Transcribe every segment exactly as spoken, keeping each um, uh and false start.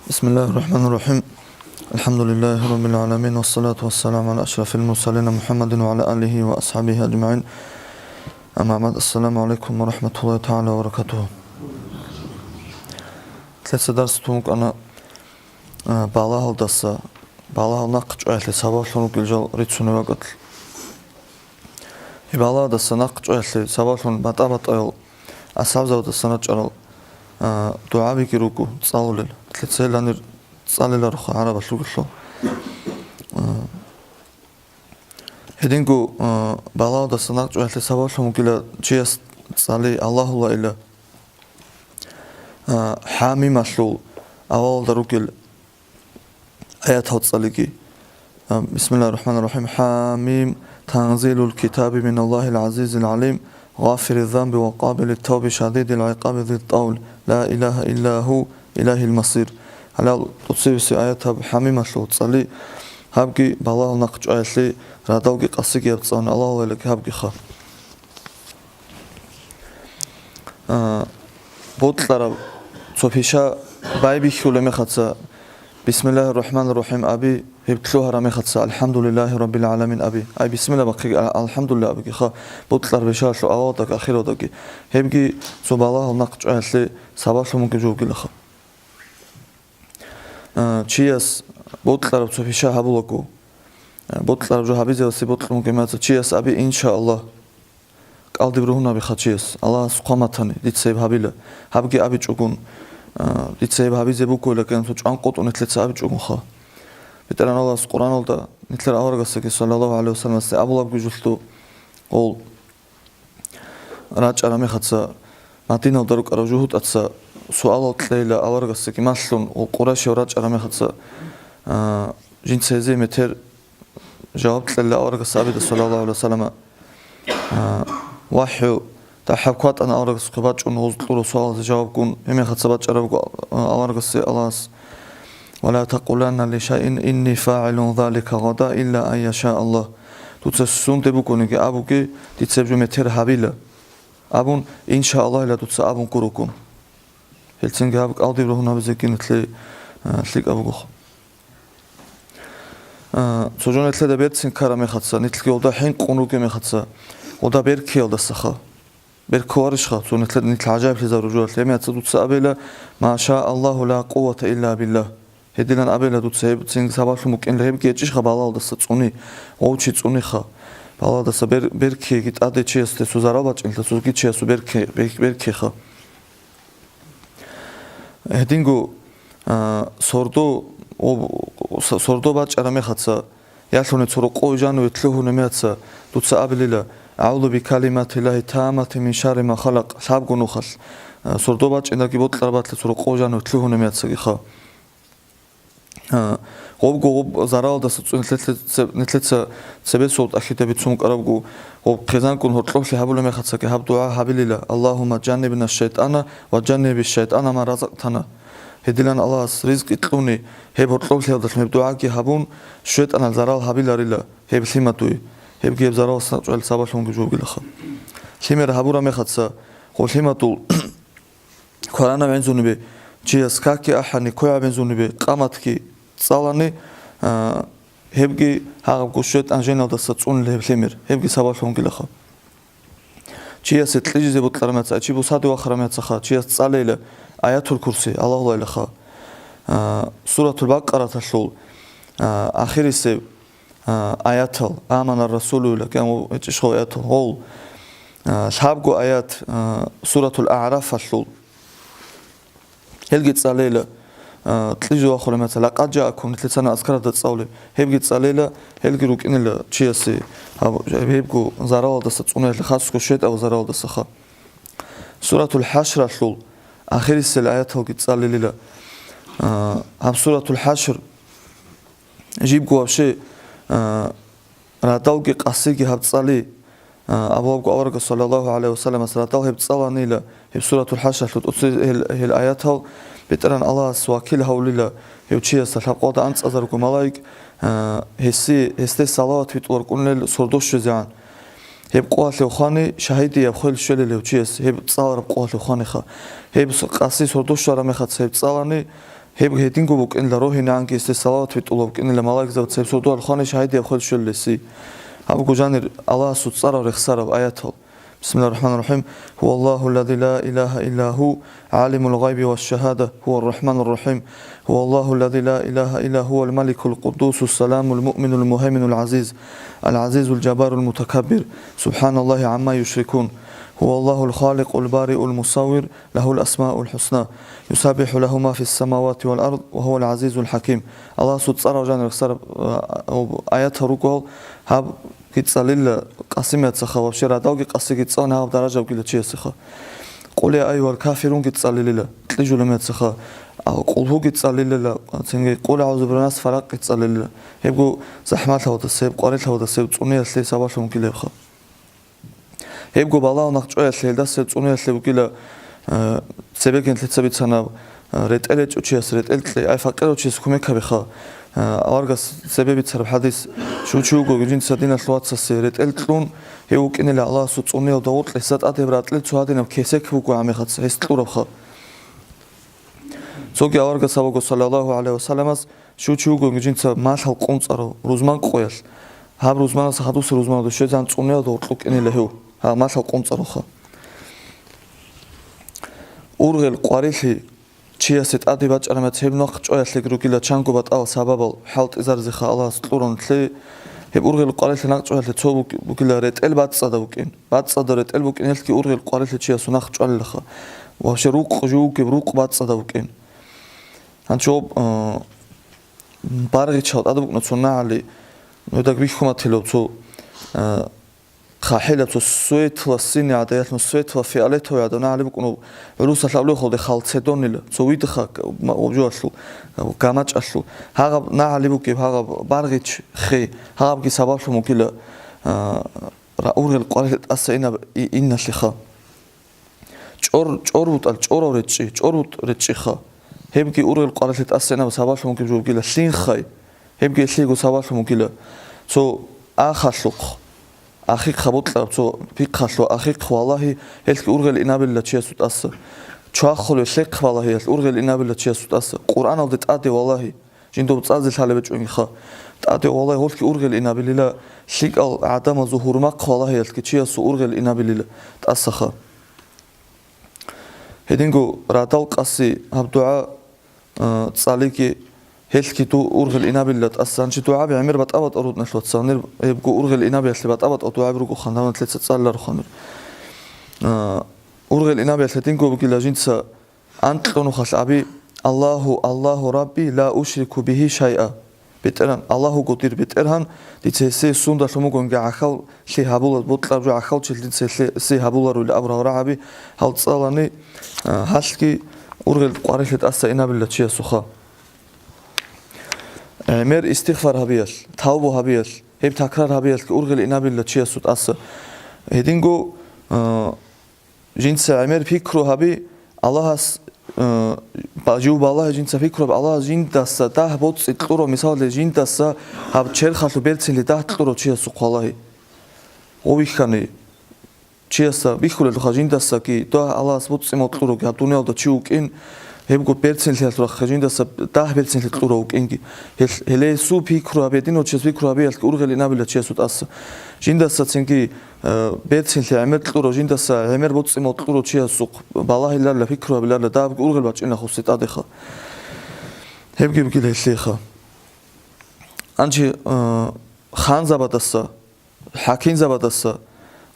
بسم الله الرحمن الرحيم. الحمد لله رب العالمين، والصلاة والسلام على أشرف المرسلين محمد وعلى آله وأصحابه أجمعين. أما بعد، السلام عليكم ورحمة الله تعالى وبركاته. Лъеца дарс тун вукӀана, а, балагьалдаса, балагьал нахъ чӀваялъе сабаблъун ругел жал рицунеб бакӀалъ. Гьеб балагьалдаса нахъ чӀваялъе сабаблъун батӀа-батӀаял асхӀабзабаздасан рачӀарал, а, дугӀабиги руго цӀалулел. Лъеца гьеланир цӀалелароха гӀарабалъ ругелъул. А, гьединго, а, балагьалдаса нахъ чӀваялъе сабаблъун вугила чияс цӀали Аллагьулайила, а, хӀамималъул авалалда ругел аятал цӀалиги. А, بسم الله الرحمن الرحيم. حم. تنزيل الكتاب من الله العزيز العليم. غافر الذنب وقابل التوب شديد العقاب ذي الطول. لا إله إلا هو إليه المصير. Гьалал тӀоцебесеб аят гьаб хӀамималъул цӀали, гьабги балагьал нахъ чӀваялъе радалги къасиги гьаб цӀалун Аллагьулайилаги гьабгиха. А, бокьараб цо пиша байбихьулеб мехаца, بسم الله الرحمن الرحيم аби, гьеб лъугьараб мехаца, الحمد لله رب العالمين аби. Ай, бисмилла бахъиги, а-, алхӀамдулилла абигиха, бокьараб пишалъул авалдаги ахиралдаги. Гьебги цо балагьал нахъ чӀваялъе сабаблъун бугеб жо бугилаха. А, чияс бокьараб цо пиша гьабулаго, а, бокьараб жо гьабизе васе бокьун бугеб мехаца, чияс аби, иншааллагь, кӀалдиб ругьун абиха чияс, Аллагьас хъван батани, дица гьеб гьабила, гьабги абичӀогун, а, дица гьеб гьабизе бугойилан цо чӀванкъотӀун нилъеца абичӀогунха. БетӀергьан Аллагьас Къуръаналда нилъер аварагасдаги, саллаллагьу гӀалайгьи ва салламасда, абулеб буго жолъул, гъол рачӀараб мехаца, Мадиналда рукӀарав жугьутӀаца суалал кьейила аварагасдаги малъун, гъол Къурайшиял рачӀараб мехаца, а, жинца гьезие метер жаваб кьела аварагас абида, саллаллагьу гӀалайгьи ва саллама, а, вахӀю дагьаб кватӀана аварагасухъе бачӀун, гъоз кьурал суалазе жавабгун, гьеб мехаца бачӀарабго, а, аварагасе Аллагьас: «Ва ла такъуланна ли шайин инни фагӀилун залика гъадан илла ан яшааллагь». Дуца сунде бугониги абуге, дица гьеб жо метер гьабила абун, иншааллагьила дуца абун гурогун. Гьелцинги гьаб кӀалдиб ругьун гьабизеги нилъее, а, лъикӀаб бугоха. А, цо жо нилъеда берцин ккараб мехаца, нилъги гъолда хӀинкъун ругеб мехаца, гъолда беркиялдасаха. Беркуварищха, цо нилъеда нилъ гӀажаиблъизарурал жо, гьеб мехаца дуца абейила: «Ма ша Аллагьу ла къуввата илла биллагь». Гьединан абейила дуца, гьеб цинги сабаблъун букӀинила, гьебги гьечӀищха балагьалдаса цӀуни, гъов чи цӀуниха. Балагьалдаса бер-, беркиеги тӀаде чиясде цо зарал бачӀинелъул, цоги чиясул берки-, бер-, беркиха. Гьединго, а, сордо, о, с-, сордо бачӀараб мехаца, ялъуни цо рокъов жаниве лъугьунеб мехаца, дуца абилила: «АгӀузу бикалиматиллагьи таммати мин шарри ма халакъ», лъабго нухалъ, а, сордо бачӀиндаги бокьараб батила цо рокъов жаниве лъугьунеб мехацагиха. А, гъобго гъоб заралдаса цӀун нилъеца, нилъеца цебесул тӀахьида бицун букӀарабго, гъоб хъизанккун гьоркьоблъи гьабулеб мехацаги гьаб дугӀа гьабилила: «Аллагьумма жаннибна шайтӀана ва жанниби шайтӀана ма разакътана». Гьединан Аллагьас ризкъи кьуни, гьеб гьоркьоблъиялдалъун гьеб дугӀаги гьабун, шайтӀанал зарал гьабиларила гьеб лъимадуе, гьебги гьеб заралдаса чӀвалел сабаблъунги жо бугилаха. Лъимер гьабураб мехаца, гъоб лъимадул кваранаб гӀинзунибе, чияс какги ахӀани, квегӀаб гӀинзунибе, къаматги цӀалани, а, гьебги гьагъабго шайтӀан женалдаса цӀунила гьеб лъимер, гьебги сабаблъун бугилаха. Чиясе кьижизе бокьараб мехаца, чи бусаде вахараб мехацаха, чияс цӀалейила Аятул Курси, Аллагьулайилаха. А, Суратул Бакъараталъул, а, ахирисеб а, аятал, аманар расулула кӀан гьечӀищ гъов аятал, гъол, а, лъабго аят, а, Суратул АгӀрафалъул. Гьелги цӀалейила, а, кьижи вахулеб мехаца, «Лакъад жаакум», нилъецана азкаралда цӀалулеб, гьебги цӀалейила, гьелги рукӀинила чиясе, гьаб-, гьебго заралалдаса цӀунаялъе, хасго шайтӀаб заралалдасаха. Суратул ХӀашралъул ахирисел аяталги цӀалилила. А, гьаб Суратул ХӀашр жибго вообще, а, радалги къасиги гьаб цӀали, а, абулебго аварагас, саллаллагьу гӀалайгьи ва салламас, радал гьеб цӀаланила, гьеб Суратул ХӀашралъул тӀоцебе гьел, гьел аятал, БетӀергьан Аллагьас вакил гьавулила гьев чиясда лъабкъоялда анцӀазарго малаик, а, гьесие, гьесде салават битӀуларкӀунел сордо щвезегӀан. Гьеб къоялъе хвани шагьидияб хвел щвелел гьев чияс, гьеб цӀалараб къоялъе хваниха. Гьеб с-, къаси сордо щвараб мехаца гьеб цӀалани, Гьеб гьединго букӀинила, рогьинегӀанги гьесде салават битӀулеб букӀинила, малаикзабаца гьеб сордоялъухъ гьанже гьайде хвел щвелелъи. Гьабго жанир Аллагьасул цӀарал рехсараб аятал. بسم الله الرحمن الرحيم. هو الله الذي لا إله إلا هو عالم الغيب والشهادة هو الرحمن الرحيم. هو الله الذي لا إله إلا هو الملك القدوس السلام المؤمن المهيمن العزيز العزيز الجبار المتكبر. سبحان الله عما يشركون. هو الله الخالق البارئ المصور. له الأسماء الحسنى. يسبح له ما في السماوات والأرض وهو العزيز الحكيم. Аллагьасул цӀарал жанир рехсараб, а, аятал руго гьал, гьабги цӀалила къасимияцаха, вообще радалги къасиги цӀалана гьаб даражабгила чиясеха. Къул я айюгьал кафирунги цӀалилила, кьижулемецаха, а, къулгьуги цӀалилила, цинги къул агӀузу бираббиннас, фалакъги цӀалилила. Гьебго захӀмалъавдаса, гьеб къварилъавдаса, гьеб цӀуниялъе сабаблъун бугила гьебха. Гьебго балагьун нахъчӀваялъе гьелдаса цӀуниялъе вукӀила, э, цебеги нилъеца бицана, э, ретӀел гьечӀо чияс ретӀел кье, ай факъирав чияс кумек гьабеха. Э, аварагас цебе бицараб хӀадис, щив чи вуго жинца диналъул вацасе ретӀел кьун, гьев вукӀинила Аллагьасул цӀуниялда гъоркье, гьесда тӀаде ратӀлил цо гьадинаб кесек буго гӀамихъаца, гьес кьурабха. Цоги аварагас абуго, саллаллагьу гӀалайгьи вассаламас, щив чи вуго жинца малъал къунцӀарав, рузман къоялъ, гьаб рузманас хадусеб рузманалда щвезегӀан цӀуниялда гъоркь вукӀинила гьев, гьаб малъал къунцӀаравха. Ургъел къварилъи чиясе тӀаде бачӀараб мехалъ гьеб нахъчӀваялъеги ругила чанго батӀал сабабал хӀалтӀизаризеха Аллагьас кьураб нилъее. Гьеб ургъел къварилъи нахъчӀваялъе цо бук-, бугила ретӀел бацӀцӀадаб букӀин. БацӀцӀадаб ретӀел букӀин, гьелъги ургъел къварилъи чиясул нахъчӀвалилаха. Вообще рукъ жугьугеб рукъ бацӀцӀадаб букӀин. Гьанчо, а, баргъичал тӀад букӀуна цо нагӀали, гьедаг бихьун батилав цо, а, хъахӀилаб цо светло-синий гӀадаялъун, светло-фиолетовый гӀадан нагӀали букӀуна, гӀурусалъ абулеб халде халцедонила, цо видха, ма-, обжуялъул, гамачӀалъул. Гьагъаб нагӀали букӀиб, гьагъаб баргъич хей, гьагъабги сабаблъун бугила, а, ра-, ургъел къварилъи тӀаса инаб-, и-, инналъеха. ЧӀор, чӀор бутӀал, чӀорав речӀчӀи, чӀор бутӀ речӀчӀиха. Гьебги ургъел къварилъи тӀаса инаб сабаблъун бугеб жо бугила, лъин хай. Гьебги лъиего сабаблъун бугила. Цо ахалъухъ, ахихъ гьабулеб цо пихъалъув ахихъ, валагьи, гьелъги ургъел инабилла чиясул тӀаса. Чвахулев лъехъ, валагьи, гьелъ ургъел инабилла чиясул тӀаса. Къуръаналде тӀаде, валагьи, жинда цӀазе лъалеб гьечӀониха. ТӀаде, валагьи, гьолъги ургъел инабилила, лъикӀал гӀадамазул гьурмахъ, валагьи, гьелъги чиясул ургъел инабилила тӀасаха. Гьединго радал къаси гьаб дугӀа, а, цӀалиги, гьелъги ду-, ургъел инабилла тӀаса. Гьанчи дугӀаби гӀемер батӀа-батӀа рутӀнелъ вацанир, гьебго ургъел инабиялъе батӀа-батӀа дугӀаби ругоха, гьанже нилъеца цӀаларухъанир. А, ургъел инабиялъе гьединго бугила жинца анкьнухалъ аби: «Аллагьу, Аллагьу Рабби, ла ушрику бигьи шайъа». БетӀергьан, Аллагь вуго дир БетӀергьан, дица гьесие сундалъун бугониги гӀахьаллъи гьабула, бокьараб жо гӀахьалчилъи дица гьесие гьабуларо или абурал рагӀаби гьал цӀалани, а, гьалъги ургъел къварилъи тӀаса инабилла чиясухъа. ГӀемер истигъфар гьабиялъ, тавбу гьабиялъ, гьеб такрар гьабиялъги ургъел инабилла чиясул тӀаса. Гьединго, а, Жинца гӀемер пикру гьаби, Аллагьас, э, ба-, жив балагье жинца пикру гьаб, Аллагьас жиндаса дагь боцӀи кьурав, мисалалъе, жиндаса гьаб черхалъув берцинлъи дагь кьурав чиясухъ валагьи. Гъов вихьани, чиясда бихьулелха жиндасаги дагь Аллагьас боцӀи-мал кьуравги гьаб дуниялда чи вукӀин, гьебго берцинлъиялъул рахъе жиндаса дагь берцинлъи кьурав вукӀинги. Гьел-, гьеле гьесул пикру гьабе, гьединав чияс пикру гьабиялъги ургъел инабила чиясул тӀаса. Жиндаса цинги Э, берцинлъи гӀемер кьурав жиндаса гӀемер боцӀи-мал кьурав чиясухъ балагьиларила, пикру гьабиларила, дагьабги ургъел бачӀинахъусе тӀадеха. Гьебги бугила гьелъеха. Анчи, э, ханзабадаса, хӀакимзабадаса,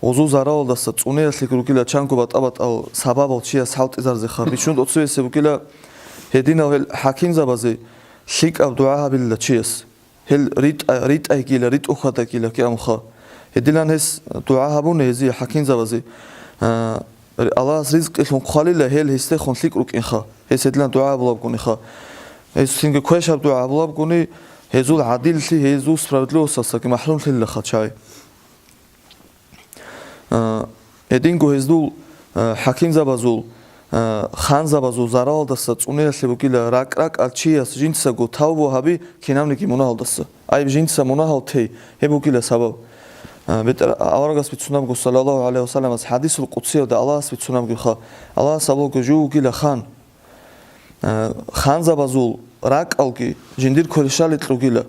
гъузу-заралдаса цӀуниялъеги ругила чанго батӀа-батӀал сабабал чияс хӀалтӀизарзеха. Бищун тӀоцевесе бугила гьединал гьел хӀакимзабазе лъикӀаб дугӀа гьабилила чияс. Гьел ритӀа-, ритӀайгила, ритӀухьадагила кӀиямха. Гьедилан гьес дугӀа гьабуна гьезие хӀакимзабазе, а, Аллагьас ризкъилъун хъвалила гьел гьесдехун лъикӀ рукӀинха, гьес гьедилан дугӀа гьабулабгуниха. Гьес цинги квешаб дугӀа гьабулабгуни, гьезул гӀадиллъи, гьезул справедливосталдасаги махӀрумлъилаха чагӀи. А, гьединго гьездул, а, хӀакимзабазул, а, ханзабазул заралдаса цӀуниялъе бугила ракӀ-ракӀал чияс жинцаго тавбу гьаби кинабниги мунагьалдаса. Айиб жинца мунагьал тей, гьеб бугила сабаб. А, бетӀер-, аварагас бицунабго, саллаллагьу гӀалайгьи вассаламас, хӀадисул къудсиялда Аллагьас бицунабгоха, Аллагьас абулаго жив вугила хан. Э, ханзабазул ракӀалги жиндир кверщаликь ругила.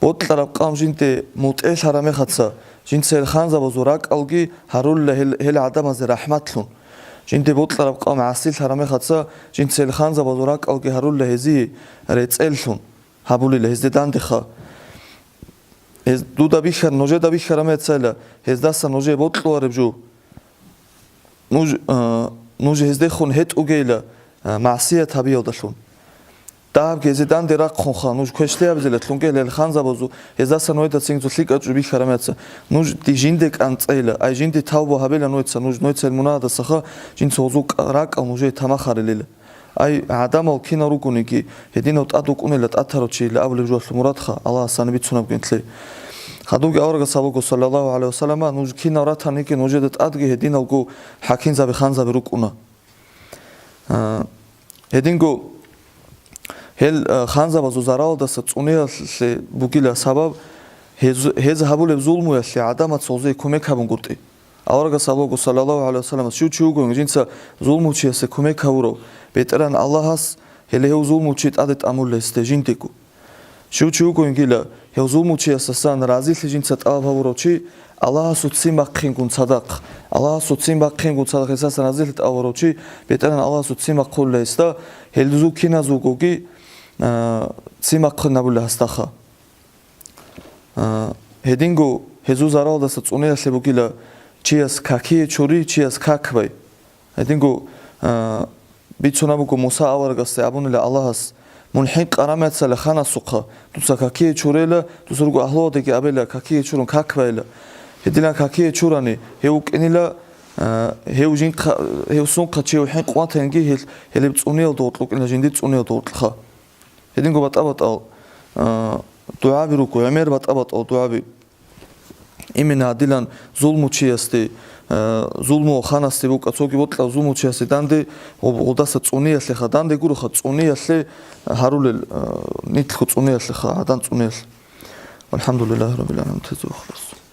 Бокьараб къавм жинде мутӀигӀлъараб мехаца, жинца гьел ханзабазул ракӀалги гьарулила гьел, гьел гӀадамазе рахӀматлъун. Жинде бокьараб къавм гӀасилъараб мехаца, жинца гьел ханзабазул ракӀалги гьарулила гьезие рецӀеллъун. Гьабулила гьезде дандеха. Гьез дуда бихьар, нужеда бихьараб мехацайила, гьездаса нужее бокьулареб жо. Нуж, а, нуж гьездехун гьетӀугейила, а, магӀсият гьабиялдалъун. Дагьабги гьезде данде рахъунха, нуж квешлъи гьабизелатлъунги гьел ханзабазул, гьездаса нужеда цинги цо лъикӀаб жо бихьараб мехаца. Нуж дие жинде кӀанцӀейила, ай жинде тавба гьабила нужеца, нуж, нужеца гьел мунагьаздасаха, жинца гьезул кӀа-, ракӀал нужее тамахарилила. Ай, гӀадамал кинал ругониги, гьединав тӀад вукӀунела тӀатарав чийила абулеб жоялъул мурадха Аллагьас гьаниб бицунабгинлъи. Хадубги аварагас абуго, саллаллагьу гӀалайгьи ва саллама, нуж кинал ратаниги, нужеда тӀадги гьединалго хӀакимзаби-ханзаби рукӀуна. А, гьединго гьел, а, ханзабазул заралдаса цӀуниялъе бугила сабаб, гьез, гьез гьабулеб зулмуялъе гӀадамаца гьезие кумек гьабунгутӀи. Аварагас абуго, саллаллагьу гӀалайгьи ва саллам, щив чи вугониги жинца зулмучиясе кумек гьавурав, БетӀергьан Аллагьас гьеле гьев зулмучи тӀаде тӀамулла гьесде жиндего. Щив чи вугониги, гьев зулмучиясдасан разилъи жинца тӀалаб гьавурав чи, Аллагьасул ццин бахъингун цадахъ, Аллагьасул ццин бахъингун цадахъ гьесдасан разилъи тӀалаб гьавурав чи, БетӀергьан Аллагьасул ццин бахъулла гьесда, гьел дузул киназулгоги, а, ццин бахъинабула гьасдаха. А, гьединго гьезул заралдаса цӀуниялъе бугила чияс какие чури, чияс как бай. Гьединго, а, бицунаб буго Муса аварагасде абунила Аллагьас: «Мун хӀинкъараб мехалъ ханасухъа, дуца какие чурейила, дуца руго агьлуялдеги абейила, какие чурун как байила». Гьединан какие чурани, гьев вукӀинила, а, гьев жинхъа-, гьев сунхъа чи гьев хӀинкъун ватанги, гьел, гьелеб цӀуниялда гъоркь вукӀинила, жиндир цӀуниялда гъоркьха. Гьединго батӀа-батӀал, а, дугӀаби руго, гӀемер батӀа-батӀал дугӀаби. Именно гьадилан зулмучиясде, а, зулму ханасде букӀа, цоги бокьарав зулмучиясде данде, гъоб-, гъодаса цӀуниялъеха данде гуроха, цӀуниялъе гьарулел, а, нилъго цӀуниялъеха, гӀадан цӀуниялъ. Валхамдулиллагьи раббил гӀаламин. Тезухлас.